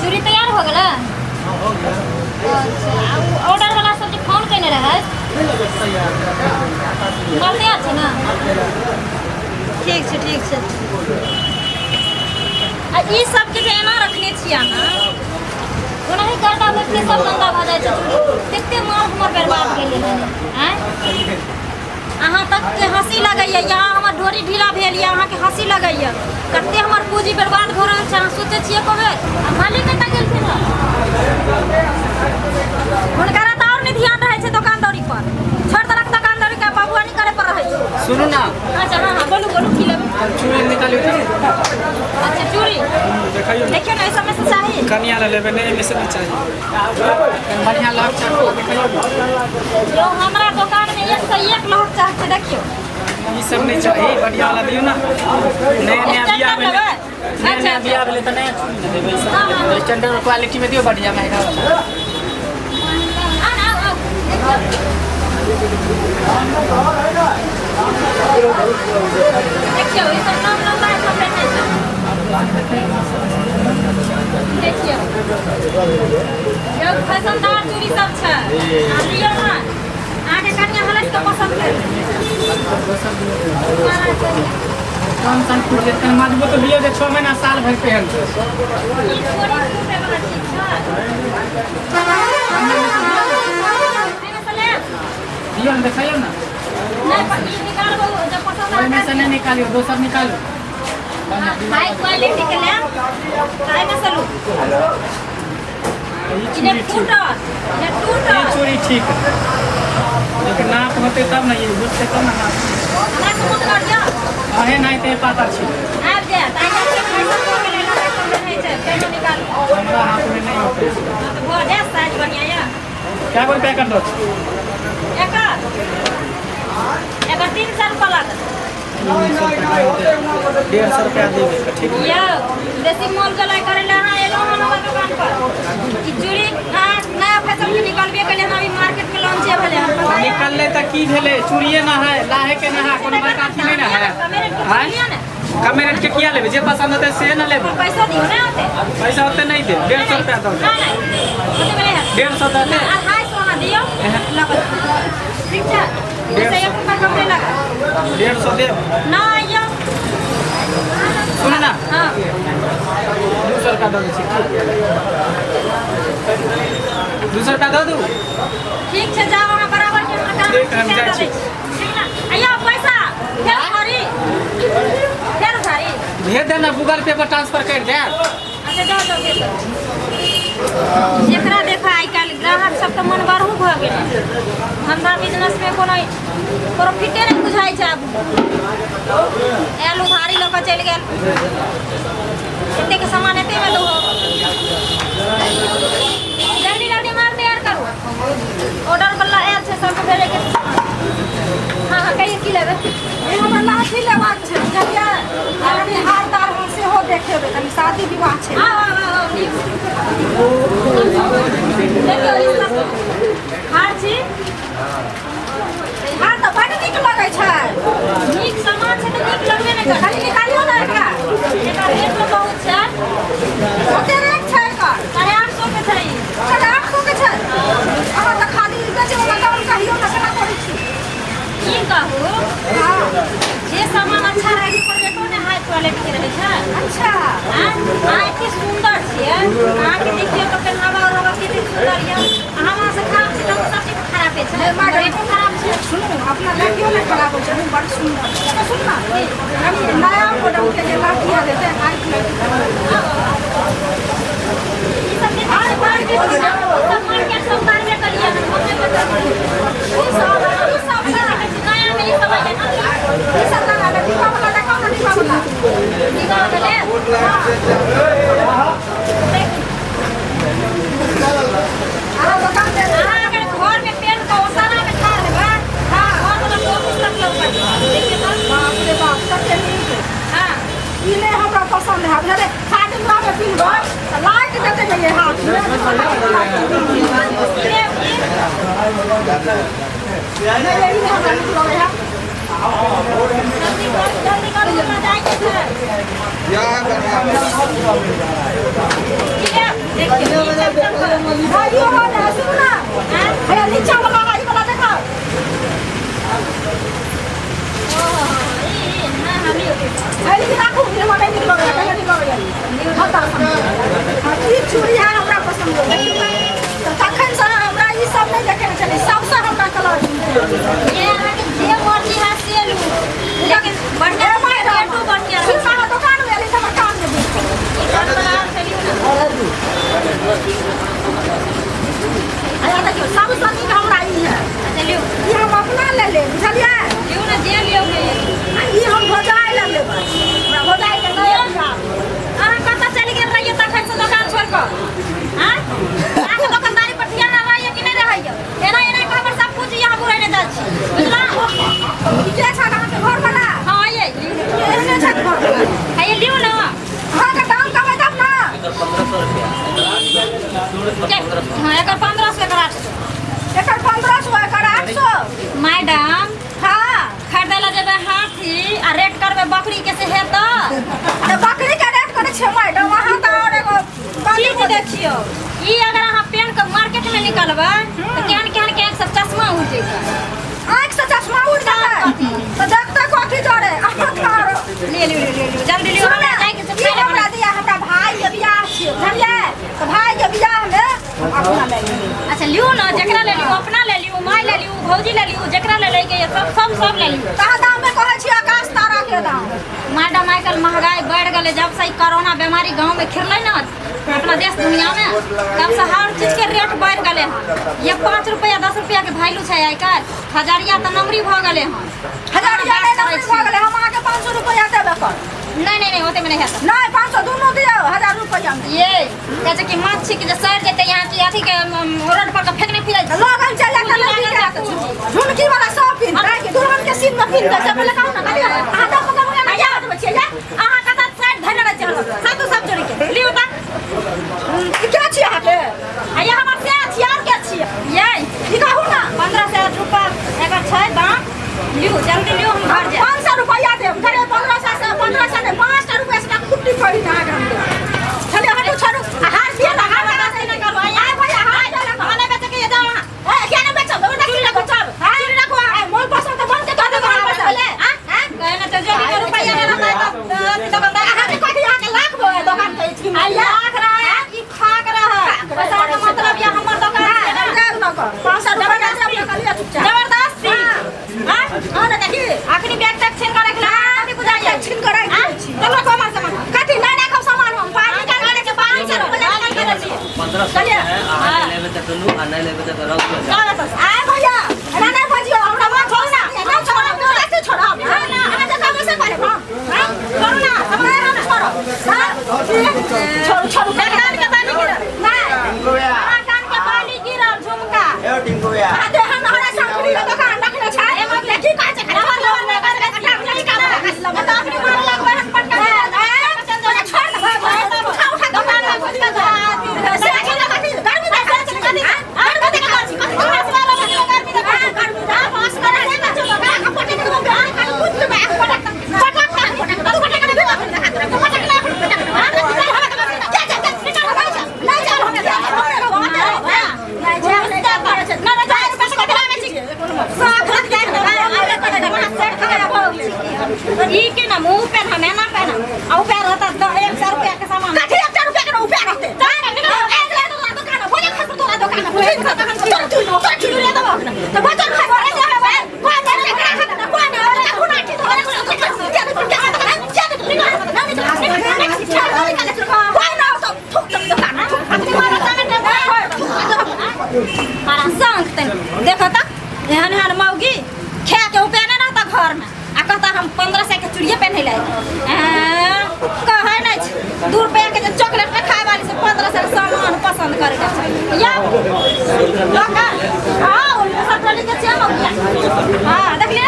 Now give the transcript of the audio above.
चूड़ी तैयार हो गेलै? अच्छा, आ उ ऑर्डर वाला सब जे फोन केने रहै, माल तैयार छै ने? ठीक छै, ठीक छै। आ ई सबके जे एना रखने छियै अहाँ, ओनाही गर्दा बैठके सब गन्दा भऽ जाइ छै चूड़ी। कते माल हमर बर्बाद गेलै हन। आँय, अहाँ तक के हँसी लगैए? यहाँ हमर डोरी ढीला भेल यऽ, अहाँके हँसी लगैए? कते हमर पूँजी बर्बाद भऽ रहल छै, अहाँ सोचै छियै एको बेर? आ मालिक कतऽ गेलखिन हँ? हुनकरा तऽ आओर नहि ध्यान रहै छै दोकानदौरी पर। छोड़ि देलक दोकानदौरी के, बाबुआनी करे पर रहै छै। सुनू ना। अच्छा, हँ हँ, बोलू बोलू, की लेबै? चूड़ी निकालियौ तऽ। अच्छा, चूड़ी। देखियौ। देखियौ ने, एहि सबमे से चाही? कनिया लए लेबै। नहि, एहिमे से नहि चाही। बढ़िआँ लहक चाकू देखियौ। यौ, हमरा दोकानमे एक से एक लहक चाक छै, देखियौ। ई सब नहि चाही, बढ़िआँ वाला दियौ ना। नया नया बियाह स्टैंडर्ड भेलै। लेबै? नया अच्छा। नया बियाह भेलै तऽ नया चूड़ी ने देबै? ई हाँ, हाँ। सब स्टैंडर्ड क्वालिटीमे दियौ, बढ़िआँ महगा वाला। आउ आउ आउ, देखियौ देखियौ, ई सब नाम लम्बा सब पेन्है छै। देखियौ यौ, फैशनदार चूड़ी सब छै। अहाँ लियौ ने, अहाँके कनिया हलस के पसंद करबै। कम सम फूट जेतै। कनि मजबूत लियौ जे 6 महीना साल भरि पहिनतै। ई थोड़ी फूटे वाला चीज छै। एहिमे से लेब? दियौ ने, देखियौ ने। नहि, पर ई निकालबो जब पसंद ओहिमे से आएत। नहि निकालियौ, दोसर निकालू। हाई क्वालिटी के लेब तऽ एहिमे से लू। ई ई चूड़ी नहि ठीक। फूटत, नहि ई टूटत। चूड़ी ठीक है, लेकिन नाप होतै तब ने, ई बुझतै तब ने नाप। हमरा से मत लड़ियौ। अहे नहि तऽ पातर छी। आबि जायत। आइ काल्हि के फैशन भऽ गेलै, लड़का सब रहै छै केना निकालू। हमरा हाथमे नहि होतै। हँ, तऽ भऽ जायत, साइज बढ़िआँ यऽ। कए गो रुपया कर दो? एकर एकर 300 रुपया लागत। 150 रुपया देबै तऽ ठीक। यौ, बेसी मोल जोलाई करै लए अहाँ एलहुँ हन हमर दोकान पर। ई चूड़ी अहाँ नया फैशन के निकलबे केलै हन, अभी मार्केट में लॉन्चे भेलै हन, पता यऽ? निकललै तऽ की भेलै? चूड़िए ना है, लाहे के ना है, कोनो बड़का अथी नहि ने है। कमे रेट के आँय? चूड़ी यऽ ने। कमे रेट के किया लेबै? जे पसंद होतै से ने लेबै। पर पैसा दियौ ने ओते। पैसा ओते नहि देब, 150 रुपया दऽ देब। नहि नहि, ओते मे नहि हैत। 150 दऽ दे। 250 अहाँ दियौ, लऽ कऽ ठीक छै। पैसा एक रुपया कम नहि लागत। 150 देब। नहि यौ। सुन ना। हँ। 200 रुपया दऽ दै छी। 200 रुपया दऽ दू। ठीक छै, जाउ अहाँ, बराबर के हमर काम। ठीक, हम जाइ छी। ठीक ने? आइयो, पैसा फेर उधारी, फेर उधारी। भेज दे ना, गूगल पे पर ट्रांसफर कर दे। अच्छा, जाओ जाओ, भेज दो। जेकरा देखा, आइ काल्हि ग्राहक सब तऽ मन बढ़ू भऽ गेलै। धंधा बिजनेसमे कोनो प्रॉफिटे नहि बुझाइ छै आब। आयल, उधारी लऽ कऽ चलि गेल। एतेक सामान एतेमे दहो। जल्दी जल्दी माल तैयार करू, ऑर्डर वाला आयल छै, सबके भेजैके छै। हँ हँ, कहिए, की लेबै? ए, हमरा लाठी लेबाक छै, बुझलियै? आ कनि हार तार हम सेहो देखेबै, कनि शादी विवाह छै। आउ आउ आउ आउ, नीक। देखियौ, ई सब हार छी। हार तऽ बड्ड नीक लगै छै। नीक सामान छै तऽ नीक लगबे नहि करतै? कनि निकालियौ ने एकरा। एकर रेट तो बहुत छै। कते रेट छै एकर? 850 के छै ई। 850 के छै? अहाँ तऽ खाली बेचै वला दाम कहियौ ने, केना करै छी? की कहू? हँ। जे सामान अच्छा रहै छै, ओकर रेटो ने हाई क्वालिटी के रहै छै। अच्छा। आँय, अहाँ एते सुन्दर छियै, अहाँके देखियौ तऽ पहनावा ओढ़ावा कते सुन्दर यऽ। अहाँ वहाँ से खराब छै तऽ सब चीज खराबे छै, रेटो खराब छै। सुनू, अपना लड़कियो नहि खराब होइ छै, बड़ सुन्दर छै। सुन ने, कनि नया मॉडल के जे लाठी आबै छै, हाई क्वालिटी। ई सब देखै छै मार्केट में, ई सब मार्केट सब उतारबे करियै हन, हम नहि बतबै। ई सब, ई सब ई ने देखै छी, नया में ई सब अइलै ने। ई सब लगा ले, डिब्बा वाला देखाउ ने, डिब्बा वाला। डिब्बा वाला लेब? देखू। अहाँ दोकान दे। अहाँ अगर घर में पेन के ओसारा में ठाढ़ हेबै, हँ। घर वाला ऑफिस तक लौकत। देखियौ तऽ। बाप रे बाप, कते नीक! हँ। ई नहि हमरा पसन्द है, बुझलियै? शादी विवाहमे पिन्हबै तऽ लाइट देतै ने ये हाथमे। लेब की? नहि, ई नहि हमरा नीक लगै है। जल्दी करू, जल्दी करू, हमरा जाइके छै। की देखियौ, ई चमचम करत। हाँ, इहो हो जाए, सुनू ना। आँय? हैया नीचा वाला, ई वाला देखाउ। ओहो, ई, हाँ, हाँ, लियौ। है लेकिन राखू, ई हमरा नहि नीक लगैए, कहियो नीक लगैए। हटाउ सामान। हाँ, ई चूड़ी है हमरा पसंद होय। देखियौ तऽ तखनसँ हमरा ई सब नहि देखेने छलै, सबसँ हमरा कलर नीक लगैए। ये अहाँके जे मर्जी हैत से लू, लेकिन बढ़िआँ ए मैडम, रेटो बढ़िआँ सुन रहै ना, अहाँ दोकानमे एली तऽ हमर कान नहि बुझतै। छै। ई कान बला आर से लियौ ने। हैया देखियौ, सबसँ नीक हमरा ई है। अच्छा लियौ। ई हम अपना ले लेब, बुझलियै? लियौ ने जे लियौ के। आ ई हम भौजाइ लए लेबै। हमरा भौजाइके नहि अभी अहाँ कतऽ चलि गेल रहियै तखन से दोकान छोड़ि कऽ? आँय? अहाँके दोकानदारी पर ध्यान रहैए कि नहि रहैए? एना एना कऽ हमर सब पूँजी अहाँ बुड़ेने जाइ छी, बुझलहुँ? ई के छथि अहाँके घरवला? हँ यै, लियौ ने। एहने छथि घरवला? हे यै, लियौ ने। अहाँके दाम कहबै तब ने। हाँ, एकर 1500, एकर 800। एकर 1500, एकर 800। मैडम, हाँ। खरीदै लए जेबै हाथी आ रेट करबै बकरी के से हेतै? तऽ बकरी के रेट करै छियै मैडम, अहाँ तऽ आओर एगो चीज देखियौ, ई अगर अहाँ पेन के मार्केट में निकलबै तऽ केहन केहन के आँखि सब चश्मा उड़ि जेतै। आँखि से चश्मा उड़ि जेतै तऽ देखतै कथी जरे अहाँ तऽ आरो ले लियौ, ले लियौ, लियौ, जल्दी लियौ, सुनू हमरा ने, जाइके छै ई खाय लए। हमरा दिया, हमरा भाई के बियाह छियै, बुझलियै? तऽ भाई के बियाह मे हम अपना ले लेबै। अच्छा लियौ ने, जेकरा ले लियौ, अपना ले लियौ, माय ले लियौ, भौजी ले लियौ, जेकरा ले लैके यऽ सब सब सब ले लियौ। कहाँ दाम मे कहै छियै आकाश तारा के दाम। मैडम, आइ काल्हि महगाई बढ़ि गेलै। जब से ई कोरोना बीमारी गाँव में खिरलै ने अपना देश दुनिया में, तब से हर चीज के रेट बढ़ि गेलै हन। ये 5 रुपया 10 रुपया के वैल्यू छै आइ काल्हि। हजरिया तऽ नमरी भऽ गेलै हन। हजरिया नहि नमरी भऽ गेलै, हम अहाँके 500 रुपया देबे कर। नहि नहि नहि, ओतेमे नहि हेतै। नहि, 500 दुनू दियौ 1000 रुपया मे। ये कहै छै कि माछ छी कि जे सड़ि जेतै यहाँ की अथी के रोड पर के फेकने फिरै छै। लगन चलि जायत तऽ नहि बिकायत। झुनकी वाला सब पिन्हतै कि दुल्हन के सीन मे पिन्हतै से पहिले कहू ने। खाली अहाँ दऽ कऽ कहू, एना याद मे छियै, अहाँ कतऽ साइड धरने रहै छियै सातु सब जोड़ी के लियौ तऽ। ई के छी अहाँके? आ ये हमर से छी, आर के छी ये? ई कहू ने। 1500 रुपया एकर छै दाम। लियौ, जल्दी लियौ, हम घर जायब। 500 रुपया देब घरे। 1500 से 1500 नहि, 5टा रुपया से खुट्टी पड़ी ने अहाँके हम देब। चलिए, हटू, छोड़ू। आ हार दिअ ने, हार जबरदस्ती नहि करू। आय भैया, हार दिअ ने। अहाँ नहि बेचैके ये, जाउ अहाँ। ए, किया नहि बेचब? जबरदस्ती नहि बेचब। चूड़ी राखू अहाँ। मोन पसंद तऽ मन के दऽ देब अहाँ पहिले। आँ? कहै ने छै, जेबी के रुपैआ नहि रहतै तऽ अथी दोकानदार अहाँके कथी, अहाँके लाख दोकान कहै छी? आ लाख रहै कि खाक रहै, पैसा के मतलब ये हमर दोकान छै ने। 500 रुपया देब ने, कहलियै चुपचाप। जबरदस्ती आँ? हाँ ने देखी। अखनी बैग तक छीन कऽ रखले, कथी बुझाइए? छीन कऽ राखि दै छी। चलो, हमर सामान। कथी नहि राखब सामान हम? पाइ निकालि कऽ दै छी, 500 रुपया निकालि कऽ दै छी। 1500 है, अहाँके लेबै तऽ दुनू आ नहि लेबै तऽ रख दो। चल एतऽ से। आय भैया, एना नहि बजियौ, हमरा माँ छोड़ू ना, नहि छोड़ब, जबरदस्ती छोड़ब। हाँ, अहाँ जे कहबै से करब हम। हाँ, छोड़ू ना, हम नहि, हम छोड़ब। हाँ, छोड़ू, छोड़ू। कान के बाली गिरल। नहि। अहाँ कान के बाली गिरल, झुमका। अहाँ देहन हमरा शंकरी के दोकान रखने छै, एमे की कहै छै? हमर लोन नहि करबै, की करबै? एतऽ अखनी मारे लगबै हन पटका। छोड़ ने, उठा उठा दोकान में घुसि कऽ से छै ने कथी? गर्मी दै छै, कथी? गर्मी दै छै, कथी? गर्मी दै छै, पाँच गोरा से बच्चो बगा, पटक देबो, कुछ देबो, पटक पटक पटक पटक पटक ई के ना मुंह पहना, मैं ना पहना आ ऊपर रहता 100 रुपया के सामान। कथी 100 रुपया के ऊपर रहते? मारा संग तन देखो त, एहन एहन मौगी खा के उपे नहीं रहता घर में आ कहता हम 1500 के चूड़िए पहने ला। कहे नहीं छै, 2 रुपया के जे चॉकलेट में खाए वाली से 1500 के सामान पसंद करे के छै। या लका, हां, ओ सब टोली के छै मौगिया। हां, देखली।